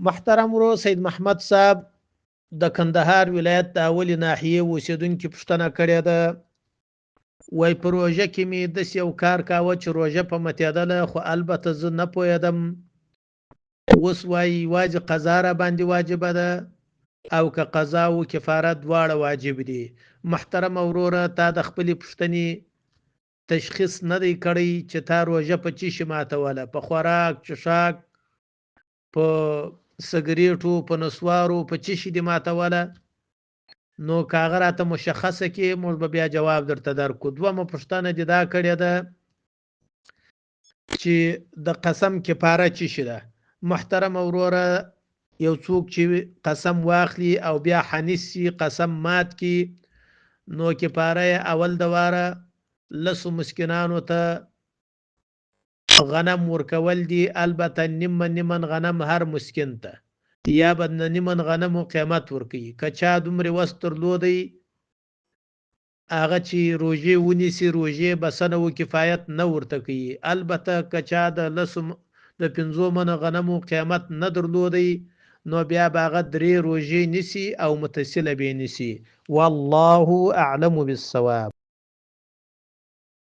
محترم ورور سید محمد صاحب د کندهار ولایت د اولې ناحیې اوسېدونکي پوښتنه کړې ده، وای په روژه کې مې داسې یو کار کاوه چې روژه په متېدله، خو البته زه نه پوهېدم. اوس وایي یوازې قضا را باندې واجبه ده او که قضا او کفاره دواړه واجب دي؟ محترم وروره، تا د خپلې پوښتنې تشخیص نه دی کړی چې تا روژه په چی شي ماتوله، په خوراک، چښاک، په سګریټو، په نسوارو، په چی شي دې ماتوله؟ نو که هغه راته مشخصه کې، موږ به بیا جواب درته درکو. دومه پوښتنه دې دا کړې ده چې د قسم کفاره چی شي ده؟ محترم وروره، یو څوک چې قسم واخلي او بیا حنیس شي، قسم مات کی، نو کفاره یې اول دواره لسو مسکینانو ته غنم ورکول دي، البته نیمه نیمن غنم هر مسکین ته، یا به د نیمن غنمو قیمت ورکوي. که چا دومره وس درلودی هغه چې روژې ونیسي، روژې بسنه و کفایت نه ورته کوي. البته که چا د لسو د 5 منه غنمو قیمت نه درلودی، نو بیا به هغه 3 روژې نیسي او متصله به نیسي. والله اعلم بالصواب.